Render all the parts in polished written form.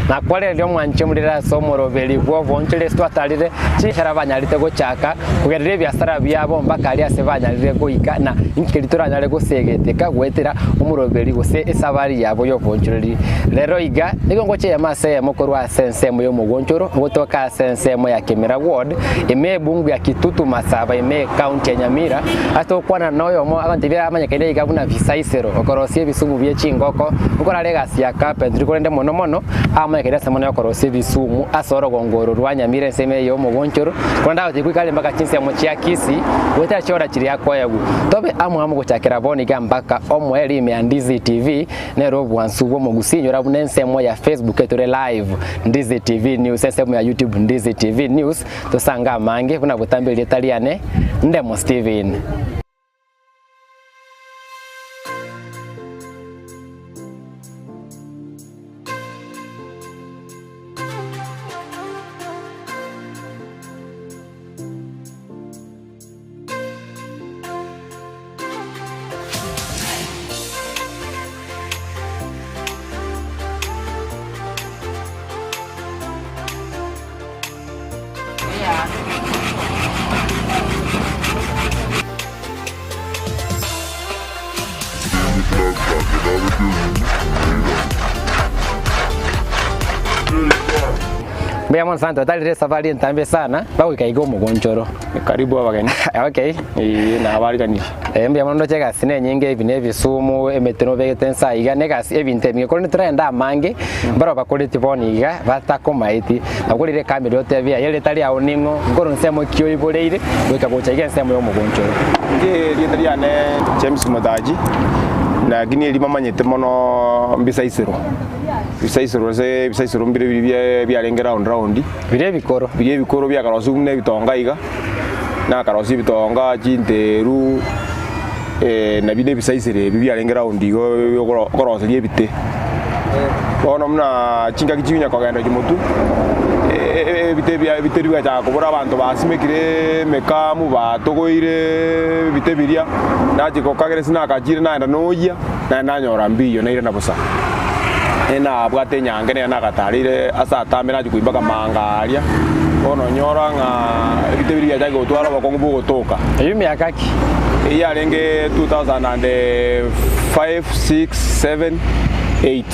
Nakwarereria omwanchi omorere ase omoroberi bw'oboonchoreri ase twatarire chinchera banyarete gochaka kogendereria ebiasara biabo mpaka aria ase banyarire goika na inki keria toranyare gosegeteka goetera omoroberi gose esabari yabo y'oboonchoreri. Rero iga nigo ngocha eyemo ase eyemo korwa ase ensemo y'omogonchoro gotoka ase ensemo ya Kimera Ward ime ebungu ya Kitutu Masaba ime ecounty ya Nyamira ase togokwana noyomo agontebia amanyekaine iga buna Bisaisero okorosia ebisumu bie chingoko okorara egasi ya carpentry korende mono mono amanyekaine ase mono yokorosia ebisumu ase orogongo oro rwa Nyamira ensemo eye y'omogonchoro korende agochia goika are mpaka chinsemo chia Kisii goetera chiorder chiria akoegwa. Tobe amo amo gochakera bono iga mpaka omoerio ime ya Ndizi TV Nere obwansu bw'omogusii inyora buna ensemo ya Facebook etore live Ndizi TV News, ensemo ya YouTube Ndizi TV News, tosange amange buna botambe erieta riane Ndemo Steven. Mbuya mono sana twatarire esafari entambe sana bagoika iga omogonchoro. Karibu abageni. Okay. Ee, nabarikanirie. Eh, mbuya mono ndoche egasi ne enyinge ebi na ebisumu, emete nobegete nsa iga na egasi ebinto ebinge korende toragende amange mbaro bakoreti bono iga batakomaeti. Nakorire ekamera otebie aye erieta riao ning'o, nkorwa ensemo ki oiboreire goika gocha iga ensemo ya omogonchoro. Inche erieta riane James Mutaji, lakini eri bamanyete mono mbisaisero. Ebisaisero ase ebisaisero mbire biria biarenge round round. Biria ebikoro. Biria ebikoro biakarosiwa buna ebitonga iga, nakarosia ebitonga, chinteru, nabio na ebisaisero ebi biarenge round igo okoro okoroseria ebite. Bono buna chingaki chikonya kogenda chimotwe, ebite bia ebite bigachaka kobora abanto basimekire emekamu, batogoire ebite biria, nachia gokagera ase nakachire naenda noyia. Naende nanyora mbiyo nairana bosa. Nere nabwate enyange nere nagatareire ase atambe nachia koimbaka manga aria, bono onyora ng'a ebite biria biachakire gotwara obokong'u bwa ogotoka. Eyio miaka ki? Eyio yarenge 2005, 6, 7, 8.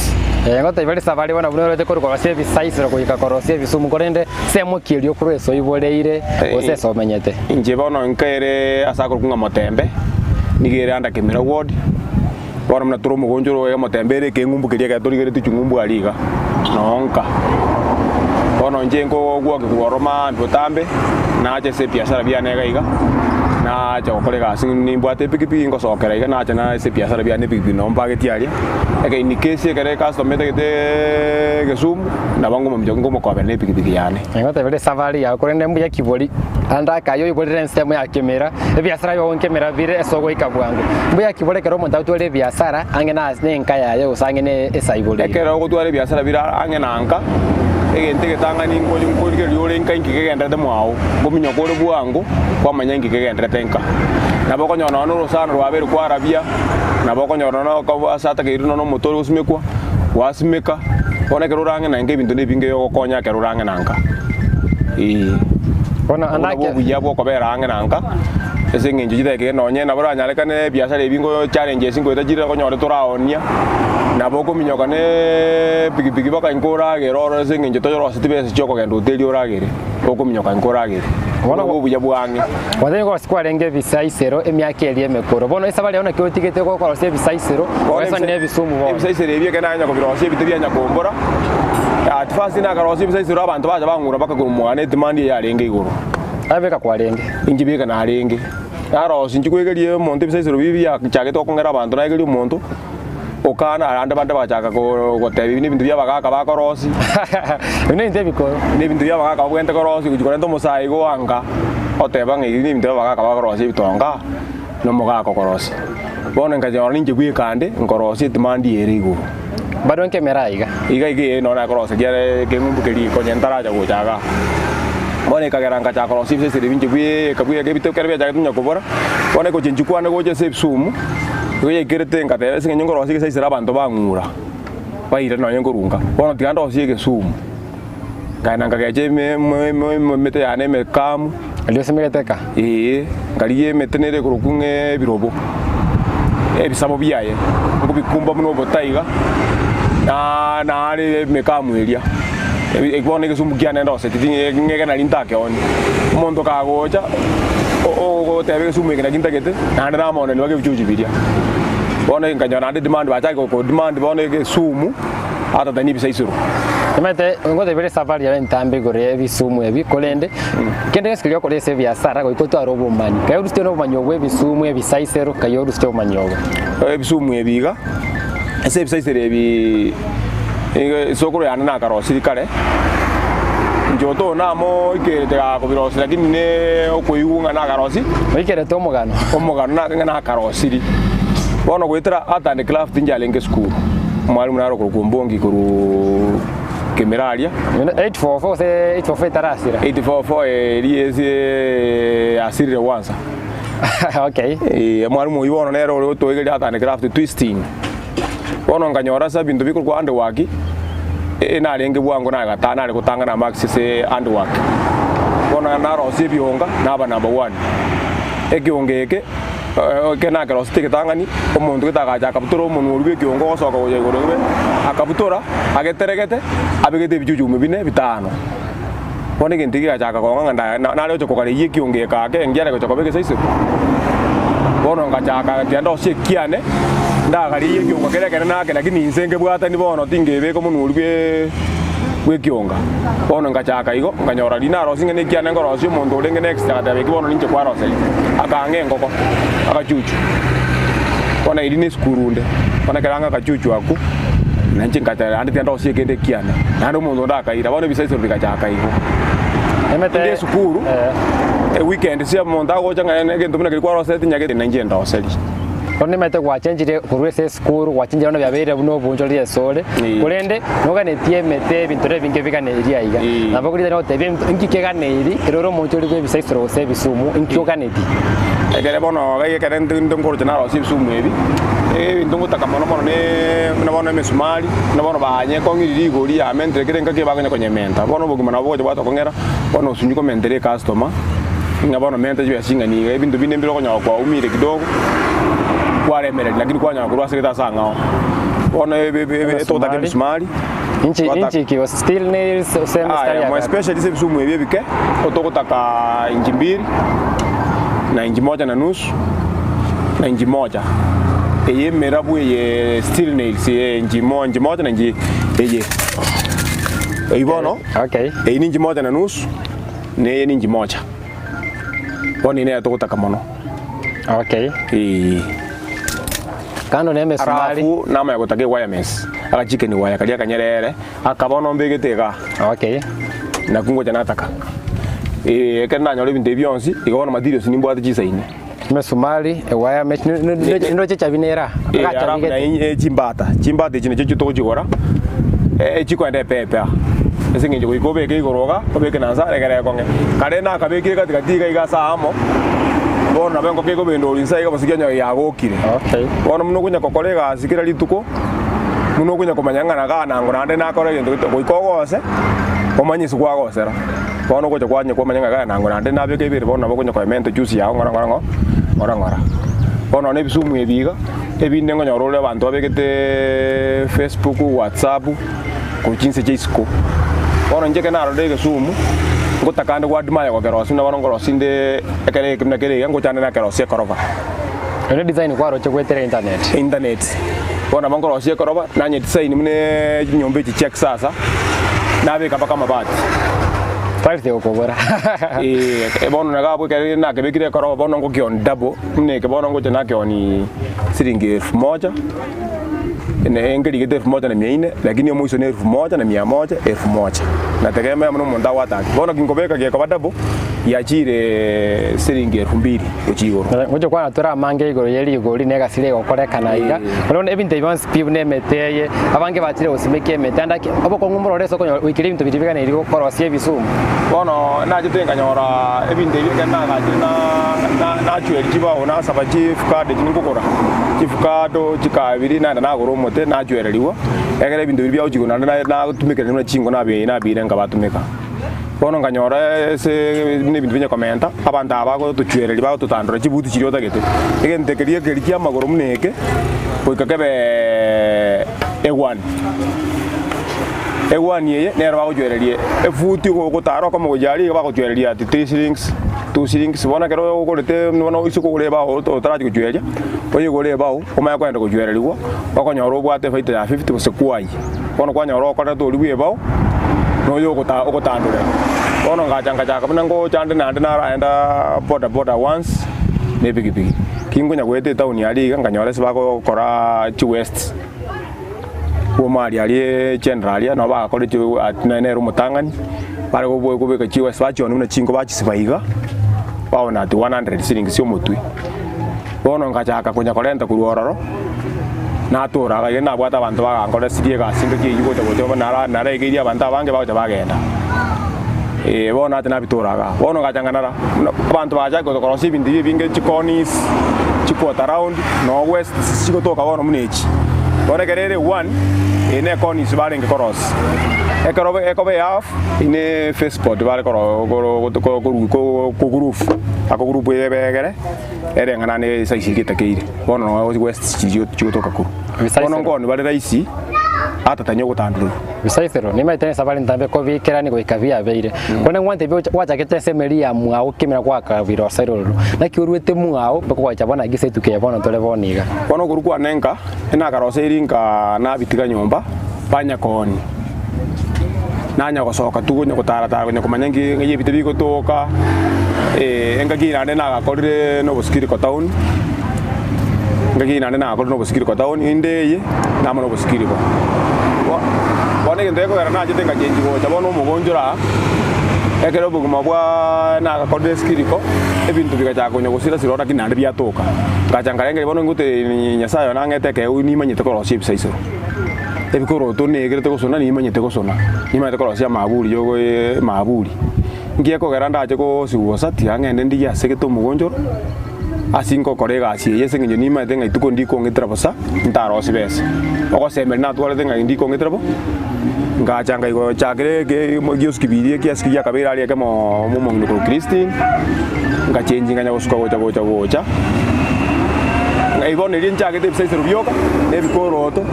Eh, ngotebia risabari bono buna oroche korwa korosia ebisaisero goika korosia ebisumu korende nsemo ki erio korwa ase oiboreire gose ase omenyete? Inche bono nkaere ase akorokwa ng'a Motembe, nigo ere under Kemera ward, bono buna tore omogoncho ore Motembe ere ekeng'umbu keria ekero torigeretie ching'umbu aria iga, noo nka. Bono inche nkogwokia korwa ororo maambia botambe, nacha ase ebiasara biane iga iga, nacha gokora egasi nimbwate epikipiki ngosokera iga nacha na ase ebiasara biane epikipiki noo mpagetie aria, eke in case ekero ecustomer etagete egesumu, nabo ngomominchokia ngomokobera na epikipiki yane. Ngoteberia esafari yao korende mbuya kibori, ande akayia oiborere ensemo ya kemera, ebiasara biao nkemera bire ase ogoika bwango. Mbuya kibori ekero omonto agotwara ebiasara ang'e na enka yaye gose ang'e na ase aiboreire. Ekero ogotwara ebiasara bire ang'e na nka, egento egetang'ani nkoria nkorigereria ore nka inki kegenderete mwao, nkominyoka ore bwango kwamanya inki kegenderete nka. Nabo okonyora nonya na orosana rwabeire kwarabia, nabo okonyora nonya na ase atakeire nonya na omote ore gosimekwa, gwasimeka. Bono ekero ore ang'e na nka ebinto nebinge ebigokonya ekero ore ang'e na nka. Ee. Bono Obwo nabwo ande obuya bw'okobera ang'e na nka, ase eng'encho chidakika eke nonye nabo oranyarekane ebiasara ebi ngo challenges ngoeta chire okonyora toraonia, nabo okominyoka na epikipiki mpaka inka oragere orore ase eng'encho toyoroseti besa chiokogenda hoteli oragere, okominyoka inka oragere. Bono Obwo obuya bwa ang'e. Gose nigo gose kwarenge ebisaisero emiaka eria emekoro. Bono esabari yao naki otigete gokorosia ebisaisero, Bono ogesani ebisa- na ebisumu bono. Ebisaisero ebi ekero nanya kobirosia ebite bia nyakombora, at first nakarosia ebisaisero abanto bacha bang'ura mpaka korwa mwane etimandi eye yarenge igoro. Abeka kwarenge. Inche bieka narenge. Narosia inche koegeria omonto ebisaisero biria biachagete gokong'era abanto naegeria omonto, okana abande bande bagachaka ko goteba ebi nebinto bia abagaka bakorosia. Ebi nebinto ebikoro. Nebinto bia abagaka babwenerete korosia gochia korenta omosae igo anga, oteba ng'a ebi nebinto bia abagaka bakorosia ebitonga, na omogaka okorosia. Bono nkanyora ninche bweka ande, nkorosia etimandi ere igoro. Bado nkemera aiga. Iga iga ee nonya nakoroseria are ekeng'umbu keria konya ntaracha gocha igaa. Bono ekagera nkachaka korosia ebiseseri ebi inche bweeka bweeka ebite ekero biachagete konya kobora, bono egochenchia kwane gocha ase ebisumu, igo yaikerete ngateba ase eng'encho nkorosia egesaisero abanto bang'ura. Baira nonye nkorunga. Bono tiga ndosie egesumu. Nkaenda nkagecha eme emo emo emo emete yane emekamu. Erio osimegete eka? Eeh, nkarigia emete nere ekorokwa ng'a ebirobo, ebisabo biaye, nkobikumba buna obote iga, na nare emekamu eria. Ebi bono egesumu kiane ndoseti ti ng'ege nari ntakeoni. Omonto kagocha, o- ogoteba egesumu eke naki ntagete, naende namooneni mpaka ebichuchu biria. Bono nkanyora naende demand bachakire ko demand bono egesumu. atatani ebisaisero. Omanyete ngotebire esafari yaye entambe igoro ya ebisumu ebi, korende kende gionsi keria okora ase ebiasara goika otware obomanyi. Kaye orusitie nobomanyi obwo ebisumu, ebisaisero, kaye orusitie obomanyi obo. Ebisumu ebi iga, ase ebisaisero ebi iga esokoro yane nakarosirie kare, inche oto namoikerete gakobirosia lakini ne okoigwa ng'a nakarosi. Oikerete omogano. Omogano na ng'a nakarosirie. Bono goetera art and craft inche arenge esukuru. Omwalimu nare okorokwa Ombongi korwa Kemera aria. 844 gose 844 etarasira? 844 eria ase yasirire gwansa. Okay. Eh, omwalimu oyio bono nere ore otoegeria art and craft twisting. Bono nkanyora ase ebinto bikorokwa handwork, eh, narenge bwango nagata nare gotang'ana marks ase handwork. Bono narosia ebionga naba number one. Ekionga eke. Eke nakerosete egetang'ani, omonto gete agacha akabutora omonwa oria bw'ekeongo ogosoka gocha igoro ime, akabutora, ageteregete, abegete ebichuchume bine bitano. Bono egento eke gegachaka kong'a ng'a nda na nare gocha kogareyia ekiongo eke ake, nkiare gocha koba egesaisero. Bono ngachaka tiga ndosie ekiane, ndagareyie ekiongo keria ekere nake lakini inse nkebwatani bono tingebeka omonwa oria bwe bw'ekionga. Bono ngachaka igo, nkanyora riria narosie ng'a nekiane nkorosia omonto orenge next agateba eki bono ninche kwaroseria. Akang'a engoko, agachuchu. Bono eria ne esukuru inde, bono ekero ang'a agachuchu akwo, nainche ngateba naende tiga ndosie ekende ekiane. Naende omonto onde akaira, bono ebisaisero bigachaka igo. Emete Inde esukuru, eweekend sia omonto agocha ng'a egento buna keria kwarosetie nyagete nainche ndoserie. Bono nimanyete gwachenchire korwa ase esukuru, gwachenchire bono biabeire buna obonchoreri asore, Ee. korende noganetie emete ebinto na ebinge biganeiri aiga. Ee. Nabo korende nagotebia ebinto inki keganeiri ekero ore omonchori bwa ebisaisero gose ebisumu, inki oganetie? Ekere bono iga ekere nte nte nkoroche narosie ebisumu ebi, ebinto ngotaka mono mono ne buna bono emesumari, buna bono banyekong'irie rigori yamentire kera engaki bakonya konyementa. Bono obogima nabo bogocha bwatokong'era, bono osunywe komentera ecustomer, ng'a bono menta chibesa ching'ani iga, ebinto binde mbire okonyora kwaumire kidogo, kwaremereria lakini kwanyora korwa ase egete ase ang'ao. Bono ebe ebe ebe togotaka Emisumari. emisumari, Inchi twataka- inchi ki gose steel nails gose emistari Aya, ya more gari? especially ase ebisumu ebi ebike, otogotaka inchi mbili, na inchi moja na nusu, na inchi moja. Eye emerabu eye steel nails eye inchi mo inchi moja na inchi eye. Eywo bono, Okay. eywo ni inchi moja na nusu, na eye ni inchi moja. Bono eye nere togotaka mono. Okay. Eeh. Kando na emesumari. Alafu namanya gotaka ewire mesh, agachikeni wire karia akanyerere, aka bono mbegete igaa. Okay. Nakwo ngocha nataka. Eh, ekero nanyora ebinto ebi bionsi, igo bono materials nimbwate chisaini. Emesumari, ewire mesh, ndoche echabi nere aa. Eh, Agachabi alafu gete. na eh, chimbata, chimbata echi nachio togochigora, eh, chikoenda epepe aa. Ase eng'encho goika obeke igoro iga, obeke na nsa egere ekong'e. Kare nakabekire katikati iga iga ase aamo, bono nabo engoko ekobenda oria nsa iga gose kianyora yagokire. Okay. Bono buna okonya gokora egasi kera rituko, buna okonya komanya ng'a nagaa nango naende nakora egento gete, goika ogose, omanye ase kwagosera. Bono ogocha kwanya kwamanya ng'a igaa nango naende nabeka ebere bono nabo okonya koementa ejuice yago ng'ora ng'ora ng'o ng'ora ng'ora. Bono nonye ebisumu ebi iga, ebinde nkonyora ore abanto babegeteeee Facebook, WhatsApp, korwa chinse chia isiko. Bono inche ekero narorire egesumu, ngotaka ande gwadmire gokerosia buna bono nkorosia inde ekere eke buna kere iga, ngocha ande nakerosia ekoroba. Ere design kwaroche goetera internet. Internet. Bono nabo nkorosia ekoroba, nanye design buna chinyomba echi chia kisasa, nabeka mpaka amabati. Twarete gokobora. Eh, bono naga abwo ekere nakebekire ekoroba bono ngokioni double, buna eke bono ngocha nakeoni siringi elfu moja, ne nkerigete elfu moja na mia nne, lakini omoiso ne elfu moja na mia moja, elfu moja. Nategemea buna omonto agoataka. Bono kinkobeka gekoba double, giachire siringi elfu mbili gochia igoro. Ngocha kwana tore amange igoro ye rigori na egasi rigokorekana iga. Bono ebinto ebi bionsi pi buna emete eye, abange bachire gosimeka emete ande ake obokong'u mborore ase okonyora goikera ebinto biria biganeiri korosia ebisumu. Bono nachete nkanyora ebinto ebi ekero nagachire na na nachweria chibao nasaba chifukado echi ninkogora. Chifukado, chikabiri, naenda nagora omote, nachwererigwa, ekero ebinto biria biagochigwa naende na nagotumekera buna chinko nabi nabiire nkabatumeka. Bono nkanyora ase buna ebinto binya komenta, abanto aba bagotochwereria bagototandora chibuti chiria otagete. Egento keria ekeri kia amagoro buna eke, goika kebeeee egwani. Egwani eye nero bagochwereria efuti ogotara okomo gochia aria iga bagochwereria ati three shillings, two shillings, bono ekero ogorete bono oise kogora ebao otarachia gochweria, oyegore ebao omanye kogenda gochwererigwa, okonyora obwate efaida ya fifty gose kwayia. Bono kwanyora okorete oria bwa ebao, na oyo ogota ogotandorera. Bono ngacha ngachaka buna ngocha nde naende naraenda boda boda once, na epikipiki. Ki nkonya goeta etown aria iga nkanyora ase bagokora chiwaste. Omwari aria echenera aria nabo bagakorete nere omotang'ani, bare kobeka chiwes bachiona buna chinko bachisiba iga, baona ati 100 shillings omotwe. Bono ngachaka konya korenta korwa ororo, natora iga iga nabwate abanto bagankoresirie egasi engaki eywo gocha gocha bono nara naregeirie abanto abange bagocha bagenda. Bono ati nabitora igaa. Bono ngacha nganara, buna abanto bagachaka gocha korosia ebinto ebi ebinge chikonis, chiquarter round, noo west chigotoka bono buna echi. Bono ekero ere one, eye ne ecornice barenge korosia. Ekero ekoba ehalf, eye ne face board bare koro koro koru kogurupu, akogurupu ebe egere, ereng'ana ne esize eria etakeire. Bono noo west chiria chigotoka korwa. Bono nkoni bare rahisi, atatanya ogotandorerwa. Bisaisero, nimaete nesabari ntambe kobiikerania goika biabeire. Korende ngwantebie ocha gwachakete ase emeri ya mwao kemera gwakabira ase ororo. Naki oruete mwao mpaka ogacha bono ase etuko eye bono tore bono iga. Bono okorwa kwane nka, nakaroseiri nka nabitiga nyomba, banyakoonia. Nanya gosoka tu konya gotaratara konya komanya nki ng'ai ebite bigotoka, engaki naende nagakorire na obosikiriko town, engaki naende nagakorire na obosikiriko town, inde eye namo na obosikiriko. Bo bono egento gekogera nachete ngachenchi gocha bono omogonchoro aa, ekero obogima bwaaaa nagakorire esikiriko, ebinto bigachaka konya gosira sira lakini naende biatoka. Ngacha nkarengereria bono ngotebi Nyasaye one ang'ete ekeegwa nimanyete korosia ebisaisero. Ebikoroto negerete gosona nimanyete gosona, nimanyete korosia amaburi yogo amaburi. Nki ekogera ndache gosigwa bosa tiga ng'ende ndigie ase gete omogonchoro, ase ngokora egasi eye ase eng'encho nimanyete ng'a rituko ndikong'etera bosa, ntarosie besa. Ogosemeria natwarete ng'a ndikong'etera bo, ngacha ngaigochakera eke egioski biria ekiasiki giakabeire aria ekemooo omong'ina okorokwa Christine, ngachengi nganya gosuka gocha gocha gocha, bono erio nchagete ebisaisero bioka, na ebikoroto,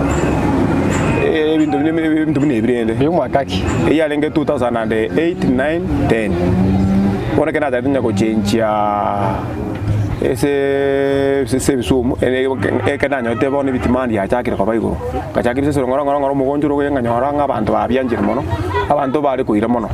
ebinto buna ebinto buna ebi rende. Riu mwaka ki? Eyio yarenge 2008, 9, 10. Bono ekero nachagete konya gochenchia ase ase ebisumu, ekero nanyorete bono ebitimandi yachakire koba igoro. Ngachaka ebisasero ng'ora ng'ora ng'ora omogonchoro oye nkanyora ng'a abanto babianchire mono, abanto bare koira mono.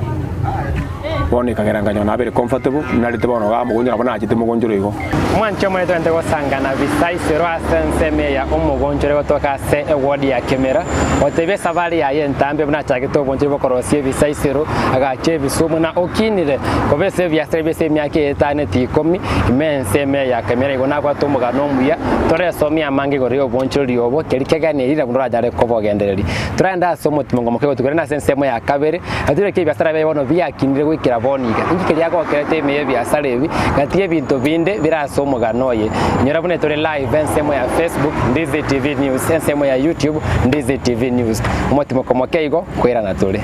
Bono ekagera nkanyora nabere comfortable, narete bono igaa omogonchoro nabo nachete mogonchoro igo. Mwanche omorete togende gosangana bisaisero ase ensemo eye ya omogonchoro egotoka ase eward ya Kemera, gotebia esabari yaye entambe buna achagete obonchori bw'okorosia ebisaisero, agacha ebisumu na okinire koba ase ebiasara bie ase emiaka eye etaneti ikomi ime ensemo eye ya Kemera igo nabwate omogano omuya toresomie amange igoro y'obonchoreri obo keri keganeri na buna oranyare kobogendereria. Toragende ase omotimongo moke gotuko rende ase ensemo ya kabere Na tireki ebiasara biaye bono biakinire goikera bono iga. Inki keria agokerete ime y'ebiasara ebi, gati y'ebinto binde bire ase omogano oye? Inyora buna tore live ensemo ya Facebook, Ndizi TV News, ensemo ya YouTube, Ndizi TV News. Omotimoko moke igo, koirana tore.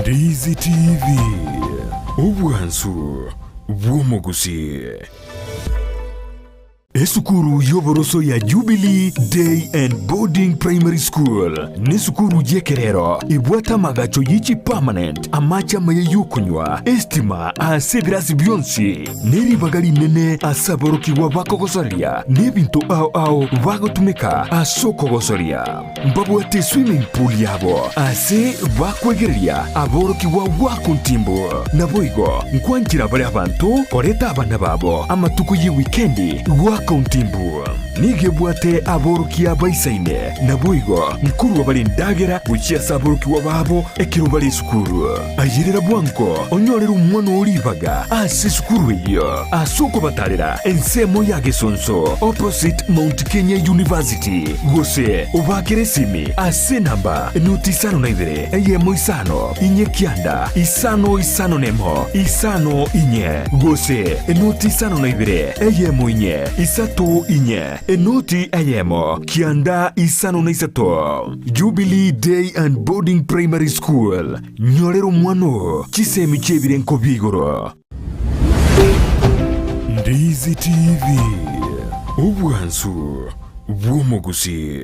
Ndizi TV, obwansu bw'omogusii. Esukuru y'oboroso ya Jubilee Day and Boarding Primary School nesukuru y'ekerero ebwate amagacho ye chipermanent, amache amaya y'okonywa, estima ase ebirasi bionsi, ne ribaga rinene ase aborokigwa bakogosoria n'ebinto ao ao bagotumeka ase okogosoria. Mbabwate eswimming pool yabo ase bakwegereria aborokigwa goaka ontimbu. Naboigo nkwanchera bare abanto koreta abana babo amatuko ye wikendi goaka ontimbu. Nigo ebwate aborokia baisaine, naboigo nkorua bare endagera gochia ase aborokigwa babo ekero bare esukuru. Ayerera bwango onyorere omwana oo ribaga ase esukuru eyio ase okobatarera ensemo ya Gesonso opposite Mount Kenya University gose obaakere esimi ase enamba noti isano na ibere eyemo isano inye kianda isano isano nemo isano inye gose enoti isano na ibere eyemo inye isato inye enoti eyemo kianda isano na isato. Jubilee Day and Boarding Primary School, nyorera omwana oo chisemi chi'ebirenko bia igoro. Ndizi TV, obwansu bw'omogusii.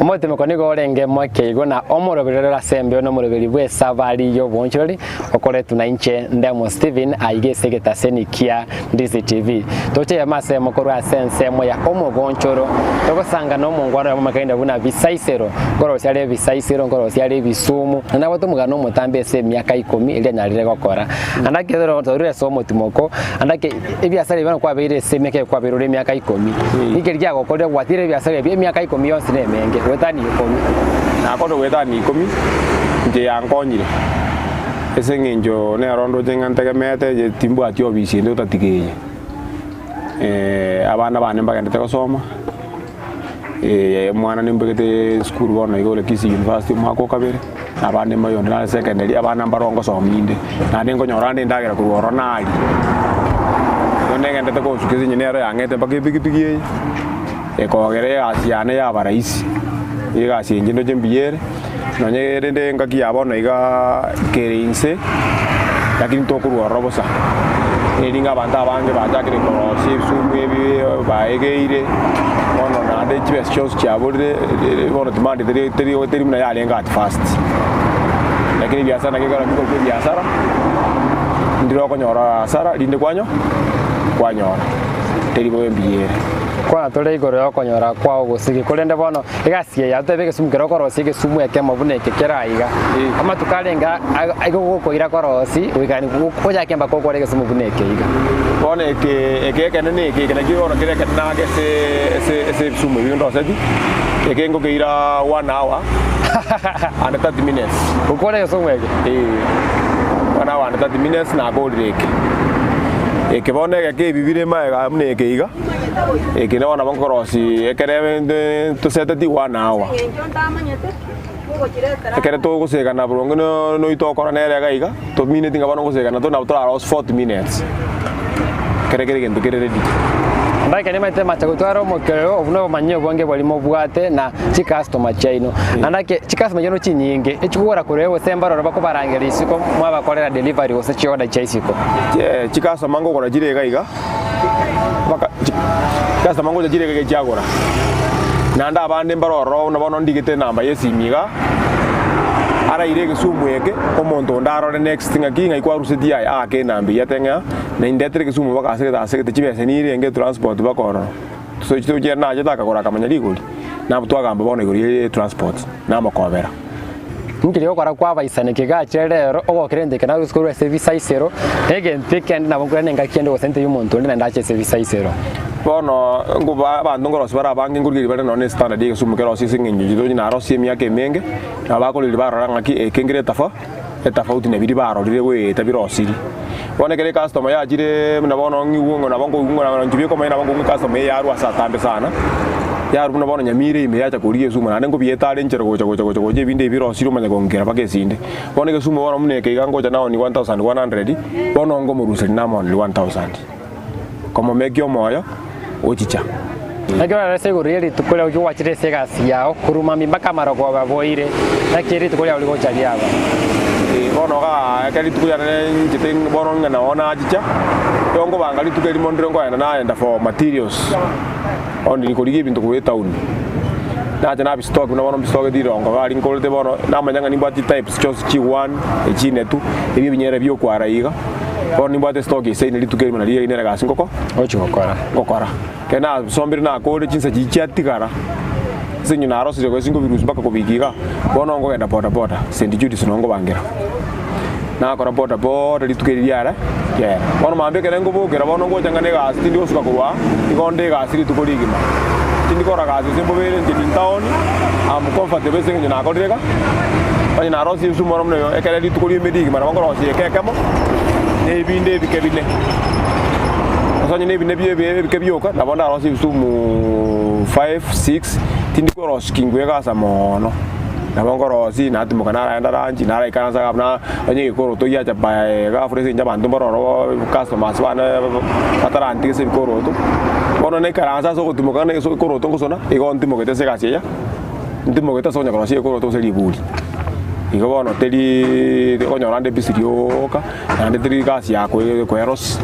Omotemeko nigo orenge moke igo na omoroberio ase embeo na omoroberi bw'esabari y'obonchorori okoretwe na inche Ndemo Stephen aiga ase egetaseni kia Ndizi TV. Toche eyemo ase eyemo korwa ase ensemo ya omogonchoro togosanga na omongwana oyomo omakaida buna Bisaisero nkorosia are ebisaisero nkorosia are ebisumu na nabwate omogano omotambe ase emiaka ikomi eria anyarire gokora. Ande ekero torure ase omotimoko ande eke Ebiasara ebi bono kwabeire ase emiaka eye kwabeire ore emiaka ikomi, ninki keria kiagokorire gwatire ebiasara ebi emiaka ikomi yonsi nemenge, goetania ikomi. Nakorire goetania ikomi, inche yankonyire, ase eng'encho nero ndoche ng'a ntegemeete inche timbwati ofisi ende otatiga eye. Abana bane mbagendete gosoma, omwana nimbegete esukuru bono iga ore Kisii University omwaka o kabere, na abande mbaye onde nare secondary, abana mbaro ngosomia inde, naende nkonyora ande endagera korwa ororo naria. Igo negendete gosuka ase eng'encho nero yang'ete mpaka epikipiki eye, ekogera egasi yane yaba rahisi, egasi eye inche ndoche mbuya ere, nonye rende engaki ya bono igaa kere inse, lakini tokorwa ororo bosa, eri ng'a abanto abange bachakire korosia ebisumu ebi baegeire, bono naende chibesa chionsi chiaborire bono demand teri teri teri buna yarenge at first. Lakini ebiasara naki ekero bikorokwa ebiasara, ndire okonyora hasara rinde kwanyo kwanyora, teri bobe mbuya ere. Kwana tore igoro y'okonyora kwao gose ki, korende bono Egasi eye yatotebia egesumu kera okorosia egesumu ekemo buna eke kere aiga. Amatuko arenge aiga ogokoira korosi goika ochake mpaka okore egesumu buna eke iga. Bono eke eke ekenene eke eke nakio bono kere ekenene ake ase ase ase ebisumu ebio ndoseti, eke ngokeira one hour and 30 minutes. Gokora egesumu eke? Eeh, one hour and 30 minutes nakorire eke. Eke bono egeke ebi bire magega buna eke iga. Eke bono nabo nkorosia ekere toseteti one hour. Ekere togosegana boronge noito okora nere iga iga, tomineti ng'a bono ngosegana tore nabo torarosie 40 minutes, ekere kere egento kere ready. Ndageka nimaete mache gotwara omokerero obwo nobomanyi obonge boria mobwate na chicustomer chiaino. Naende ake chicustomer chiaino chinyinge, echikogora korwa eye gose mbaroro bakobarangeria isiko mwabakorera delivery gose chiorder chia isiko. Chicustomer nkogora chire iga iga. Baka customer ngocha chire iga chiagora, naende abande mbare ororo buna bono ndigete enamba ya esimi igaa, araire egesumu eke, omonto onde arore next ng'aki ng'ai kwarusetie aye aake enamba eyio atebe ng'a naindetere egesumu mpaka ase egete ase egete chibesa nirenge etransport mpaka ororo. So tochiere nachete akagora akamanya rigori, nabo twagamba bono igoro ya etransport, namokobera. Inki rigokora kwabaisaneka gachire rero ogokera egento eke narusie korwa ase ebisaisero, na egento ekende nabo nkorenda engaki ende gose ntebie omonto onde naende ache ase ebisaisero. Bono nkoba abanto nkorosia bare abange nkorigereria bare nonya ne standard ya egesumu kerosie ase eng'encho inche tochi narosie emiaka emenge, nabo bakorigereria barora ng'aki eke nkere etafa etafauti na biria barorire goeta birosiri. Bono ekero ecustomer yachire buna bono ng'igwe ng'a nabo nkoigwa ng'a inche bikomanya nabo nkoigwa ecustomer eye yarwa ase atambe sana, yarwa buna bono nyamira ime yacha korigia esumu naende nkobieta are enchera gocha gocha gocha gocha ebinde ebi birosire omanye gongera mpaka esinde. Bono egesumu bono buna eke iga ngocha naonia 1100, bono nkomoruseria namoneria 1000, komomekia omoyo ochicha. Naki orarese igoro ye rituko riao gwachire ase egasi yao, korwa mambia mpaka amarogoba boire, naki rituko riao rigocha riaba. Bono igaa ekero rituko riane ninchete bono ng'a nabo nachicha, ekero nkobanga rituko erimo ndire nkoenda naenda for materials, onde korigia ebinto korwa etown. Nacha nabistock buna bono mbistogeti rirongo iga aria nkorete bono, namanya ng'a nimbwate chitypes chionsi chi one, echinetu, ebi ebinyere biokwara iga, bono nimbwate estock esaine rituko erimo nario riaino egasi ngoko Ochi gokora. ngokora. Ekero nasombire nakoorire chinsa chiria chiatigara, ase eng'encho narosire gose ngobirusia mpaka kobika igaa, bono nkogenda boda boda, St. Jude's noo nkobangera. Nakora boda boda rituko eri riare riaera. Bono mambia ekere nkobokera bono ngocha ng'a negasi tindi gosuka korwa aa, igo nde egasi rituko rigima. Tindi kora gasi gose mbobere inche in town, am comfortable ase eng'encho nakorire iga, onye narosirie esumu bono buna igo ekere rituko ri'ime rigima nabo nkorosia eke ekemo, na ebinde ebike bine. Gose onye na ebine bie ebi ebike bioka, nabo ndarosie ebisumu five, six, tindi korosia kingwe egasa moono. Nabo nkorosia, natimoka naraenda lunch, naraikaransa iga buna onye egekoroto giacha by ghafla ase eng'encho abanto mbare ororo customers bane batarantiga ase ebikoroto. Bono naikaransa ase ogotimoka ng'a ase egekoroto ngosona, igo ntimogete ase egasi eye, ntimogete ase okonya korosia egekoroto gose riburi. Igo bono teriiii okonyora ande busy rioka, naende teri gasi ya koe koerosia,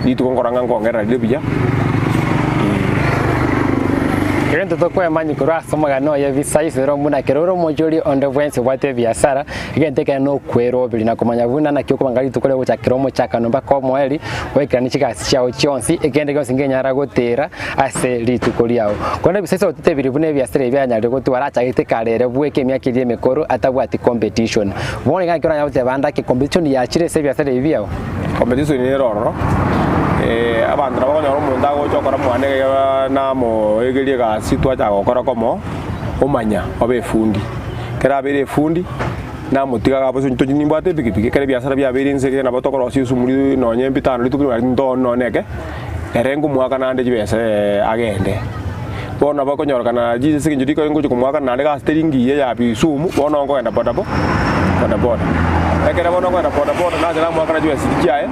rituko nkorora ng'a nkongerera rire buya. Egento tokwemanya korwa ase omogano oye bisaisero buna ekero ore omochori onde bwensi obwate ebiasara, egento ekere nokweroberia na komanya buna naki okobanga rituko ria gochakera omochakano mpaka omoerio, goikerania chigasi chiao chionsi, ekende gionsi nkenyara gotera ase rituko riao. Korende ebisaisero totebiri buna ebiasara ebi bianyarire gotwara achagete kare ere bweka emiaka eria emekoro atabwati competition. Bono iga naki oranyare goteba ande ake competition yachire ase ebiasara ebi biao? Competition nere ororo, abanto nabo okonyora omonto agocha okora mwane iga namoegerie egasi twachaka gokora komo, omanya obe efundi. Ekero abeire efundi, namotiga iga abwo tochi nimbwate epikipiki, ekero ebiasara biabeire inse iga nabo tokorosia esumuri nonye mbitano rituko rimo nari ntooni nonye eke, ere nkomoaka naende chibesa agende. Bono nabo ekonyorekana ase eng'encho riko ngochia komoakana naende gasi teri ngiya ya bisumu, bono nkogenda bodaboda bodaboda. Ekero bono nkogenda bodaboda nacha namoakana chibesa chiria chiaye,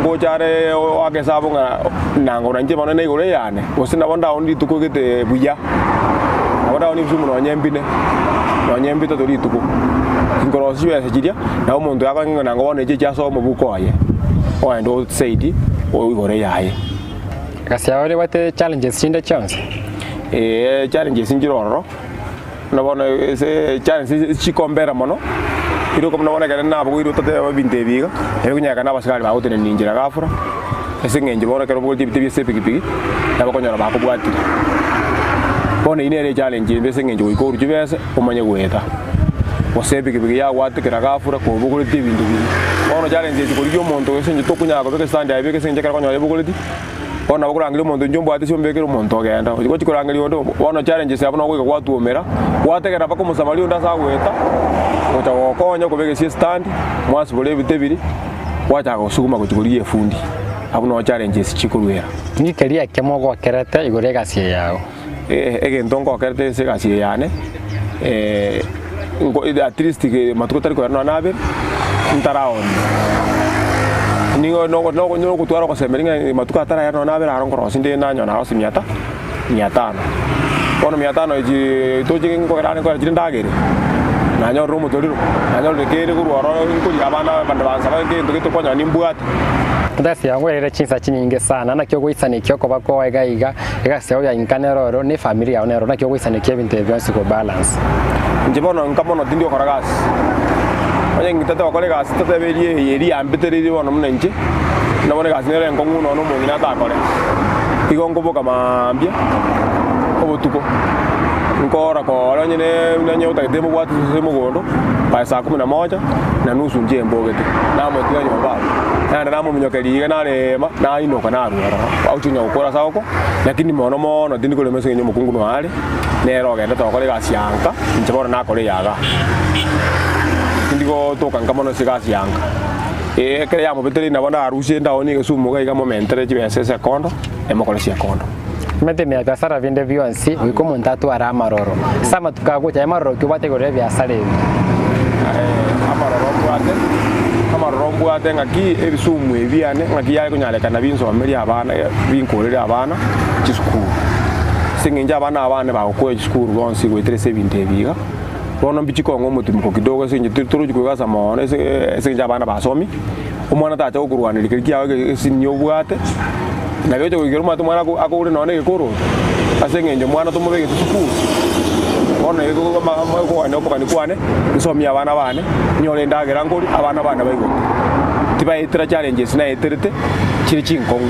ngocha are oake esabu ng'a nangora inche bono naigoro eyane, gose nabo ndaoni rituko gete buya, nabo ndaoni bisumu nonye mbine, nonye mbitato rituko, nkorosia chibesa chiria, nabo omonto oyo akong'ina ng'a bono echi echiasoa omobuko oye, ogenda osaidi oigore eyaye. Egasi yao nebwate challenges chinde chionsi? Eeh challenges nchire ororo, buna bono ase challenges chikombera mono, ere buna bono ekero nabogoirwe otateba ebinto ebi iga, nabo ekonyarekana abasikari bagotenenia inchera ghafla, ase eng'encho bono ekero obogoretie ebinto ebi ase epikipiki, nabo okonyora bakobwatire. Bono eyio nere echallenge embe ase eng'encho goika orue chibesa omanye goeta, gose epikipiki yagwatekera ghafla kobogoretie ebinto biria. Bono challenge echi korigia omonto ase eng'encho tokonyara kobeka estand aye beka ase eng'encho ekero okonyora ebogoretie. Bono nabo okorangeria omonto inche ombwate ase ombekere omonto ogenda, ochi gochi korangeria onde bono challenges abwo nabo goika gwatuomera, gwategerera mpaka omosamaria onde ase agoeta, gocha gogokonya okobeka ase estand, mwasibora ebite biria, gwachaka gosuguma gochia korigia efundi, abwo noo challenges chikorwera. Ninki keria ekemo ogokerete igoro y'egasi eye yao? Egento ngokerete ase egasi eye yane, nko at least matuko tari koera nonya nabere, ntaraonia. Nigo nogo nogo nogotwara ogosemeria ng'a matuko ataraera nonya nabere aro nkorosia nde nanyora narosia mia ta mia tano. Bono mia tano echi tochi nkogera are nkogera chire ndagere, nanyorire omotoriro, nanyorire kere korwa ororo nkoria abana bande bansaba egento gete okonyora nimbwate. Egasi yao ngwerere chinsa chinyinge sana, naki ogoisanekia okoba kwao iga iga, Egasi yao ya inka nero oro, na efamiri yao nero, naki ogoisanekia ebinto ebi bionsi ko balance. Inche bono nka mono tindi gokora gasi, onye ng'itete gokora egasi totebe eria eye eria yambetereirie bono buna inche, buna bono egasi nere enkong'u nonya omong'ina atakore. Igo nkoboka maambia, obotuko, nkora kore onye ne onye otagete mobwate ase mogondo, by saa kumi na moja na nusu inche mbogete, namotiga nyomba abwo, naende namominyokeria iga narema, nainoka narwa ororo, agochia konya gokora ase agokwa. Lakini mono mono tindi korema ase eng'encho omokungu noyo are, nere ogendete gokora egasi ya nka, inche bono nakora eya igaa. Tindi gotoka nka mono ase egasi ya nka. Ee ekero yamobetereire nabo ndarusie endaoni egesumu iga iga momentere chibesa ase ekondo, emokore ase ekondo. Omanyete ime ya biasara binde bionsi, goika omonto atware amaroro. Ase amatuko agocha, amaroro ki obwate igoro y'ebiasara ebi? Amaroro mbwate, amaroro mbwate ng'aki ebisumu ebi biane ng'aki yare konyarekana binsomerie abana binkorere abana chisukuru. Ase eng'encho abana abane bagokora chisukuru bonsi goetera ase ebinto ebi iga, bono mbichi kong'a omotimoko kidogo ase eng'encho torochi koigasa mono ase eng'encho abana basomi, omwana tacha gokorwaneria keria kiago egesini obwate, naki ocha goikera omanyete omwana akore nonye na egekoroto, ase eng'encho omwana tomobegete sukuru, bono ekogania okogania kwane, nsomie abana bane, nyore endagera nkoria, abana bane baigote. Tibaetera challenges naeterete, chire chinkong'u,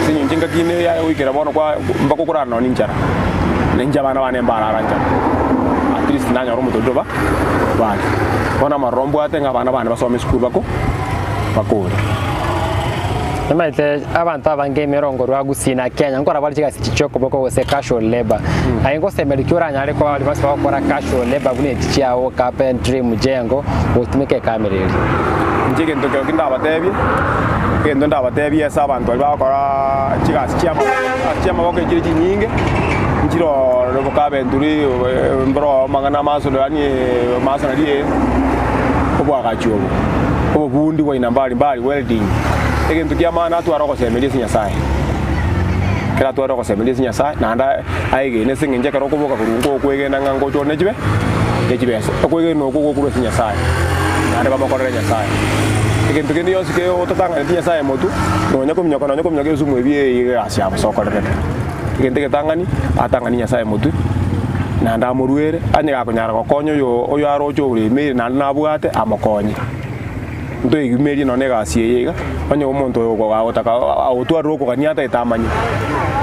ase eng'encho engaki ende yare goikera bono kwa mpaka okorara nonye na enchara. Na inche abana bane mbarara nchara, at least nanyora omotoriro ba baria. Bono amaroro mbwate ng'a abana bane basome esukuru bako bakore. Nimanyete abanto abange emerongo rwa Gusii na Kenya nkora bare chigasi echi chi'okoboko gose casual labour. Aye ngosemeria ki oranyare koba baria bonsi bagokora casual labour buna echi chiao, carpentry, mjengo, gotumeka ekamera eria? Inche egento ekero ki ndabatebie, egento ndabatebie ase abanto baria bagokora chigasi chi'amaboko, chigasi chi'amaboko echire chinyinge, nchire ororo carpentry, mboro amang'ana amasonari yaani masonari eye, obwagachi obo, obobundi bwa aina mbali mbali, welding. Egento kia maana atware ogosemeria ase Nyasaye, ekero atware ogosemeria ase Nyasaye, naende aegene ase eng'encho ekero okoboka korwa nko okwegena ng'a ngocha ore ne chibe ne chibesa, okwegena okwo gokorwa ase Nyasaye, naende bamokorere Nyasaye. Egento kende gionsi ke otatang'aneti Nyasaye motwe, nonya kominyoka nonya kominyoka esumu ebi eye egasi ya bosa okorerete. Egento egetang'ani, atang'ani Nyasaye motwe, naende amoruere, onye gakonyara gokonya oyo oyo aroche oremeire naende nabwate, amokonye. Ntoegimerie nonya egasi eye iga, onye omonto oyo gagotaka agotwarire okogania atagete amanye.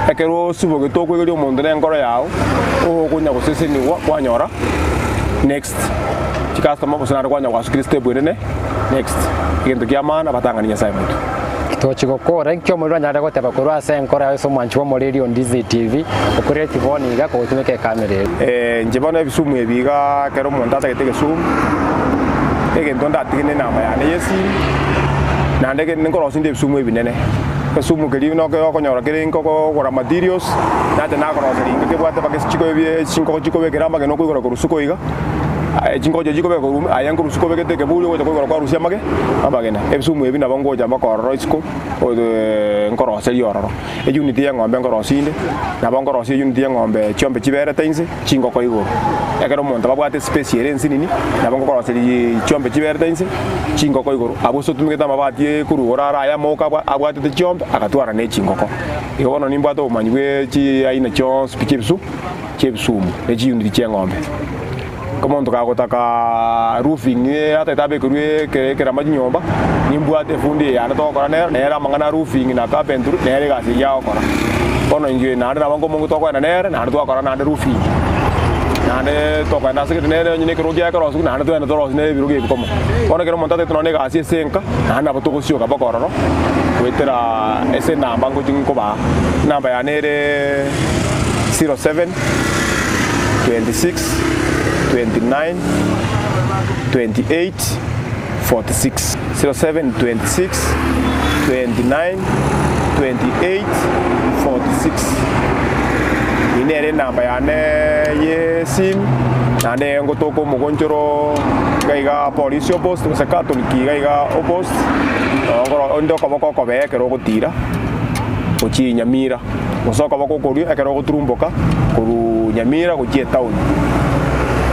Ekero osibogete okwegeria omonto na enkoro yao, okonya gosesenigwa kwanyora next chicustomer gose naende kwanyora gwasukire step ende ne next. Egento kia maana batang'ani Nyasaye motwe. Tochi gokora, inki omorero anyare goteba korwa ase enkoro yao ase omwanchi bw'omoreri o Ndizi TV, okorire tiboni iga kogotumeka ekamera eye. Inche bono ebisumu ebi iga ekero omonto atagete egesumu, egento ndatige ne enamba yane ya esimu, naende ekende nkorosia inde ebisumu ebinene. Egesumu keria buna okonyora kere inka okogora materials, nacha nakoroseria inka kebwate mpaka ase chikobi chingoko chikobekera amagena okoigora korwa isiko iga, chingoko chiria chikobekwa korwa ime, aye nkorwa isiko obegete ekeburi ogocha koigora kwarusia amage amagena. Ebisumu ebi nabo ngocha mpaka ororo isiko nkoroseria ororo. Eunit y'eng'ombe nkorosia inde, nabo nkorosia eunit y'eng'ombe chiombe chiberete inse, chingoko igoro. Ekero omonto abwate espace ere ensinini, nabo nkokoroseria chiombe chiberete inse, chingoko igoro. Abwo ase otumegete amabati korwa igoro are aya amauko abwa abwatete chiombe, agatwara ne chingoko. Igo bono nimbwate obomanyi bwe chiaina chionsi pi chi'ebisu chi'ebisumu, ne chiunit chi'eng'ombe. Omonto kagotaka roofing atagete abekerwe ekerama chinyomba, nimbwate efundi eye yane togokora nero, nere amang'ana a roofing na carpentry nere egasi eyio agokora. Bono inche naende nabo nkomonto tokogenda nere, naende twakora naende roofing. Naende tokogenda ase gete nere onye na ekerogo kiaye kerosiwu naende togende torosie nere ebirogo ebi komo. Bono ekero omonto atagete nonye na egasi ase enka, naende nabo togosioka mpaka ororo, goetera ase enamba ngochi nkobaa. Enamba yane ere 07. 26, 29, 28, 46. 07 26 29 28 46. Eyio nere enamba yane y'esimu, naende ngotoka omogonchoro iga iga polisi opost gose Catholic iga iga opost, onde okoboko okobee ekero ogotira gochia Nyamira. Gose okoboko okoria ekero ogoturumboka korwa Nyamira gochia etaoni.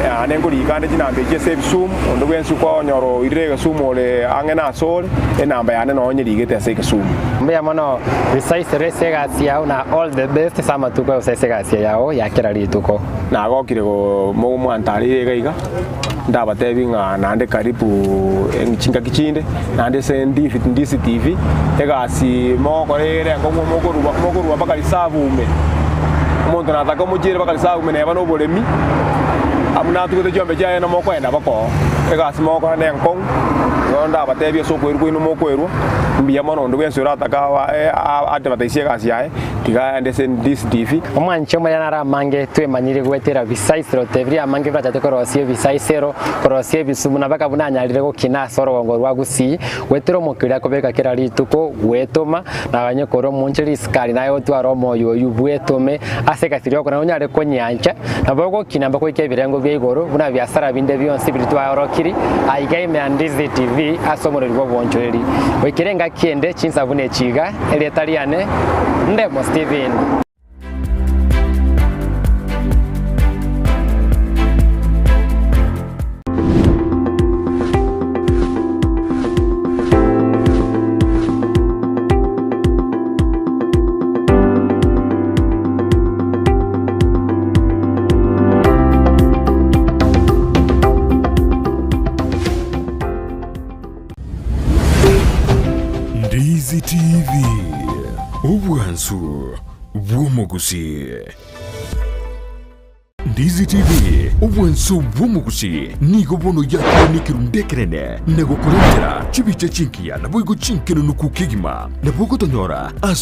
Naende nkorika ande chinamba echi ase ebisumu, onde bwensi okonyora oirire egesumu ore ang'e nase ore, enamba yane nonye nyerigete ase egesumu. Mbuya mono risaisero ase egasi yao na all the best ase amatuko gose ase egasi yao ya kera rituko. Nagokire mwantareire iga iga. Ndabatebi ng'a naende karibu chingaki chinde, naende ase Ndizi TV, egasi mogokora ere enkong'u mokorua mokorua mpaka risabu ime. Omonto nataka omochiere mpaka risabu ime neba na oboremi, abwo natugete chiombe chiaye na mokoenda mpaka oo. Egasi mogokora ne enkong'u, igo ndabatebi ase okwerwa kwaino mokwerwa, mbuya mono onde bwensi oratake advertise egasi yaye. Tiga aende ase DCTV. Omwanche omoyia naro amange twemanyire goetera bisaisero tebiria amange birachake korosia ebisaisero, korosia ebisumu na baka buna anyarire gokina ase orogongo rwa Gusii, goetera omokiri akobeka kera rituko, gwetoma, na ganye korwa omonche risikari naye otware omoyo oyio bwetome ase egasi rioko na onyare konyancha, nabo ogokina mpaka goika ebirengo bia igoro buna biasara binde bionsi biria twaorokiri aiga ime ya Ndizi TV ase omoreri bw'obonchoreri. Goikera engaki ende chinsa buna echi iga. Erieta riane Ndemo Stephen. Ndizi TV, obwansu bw'omogusii. Ndizi TV, obwanso bw'omogusi, nigo bono yakire nekerundu ekenene na gokorentera chibicha chingiya naboigo chinkenenuku kegima. Nabo ogotonyora ase.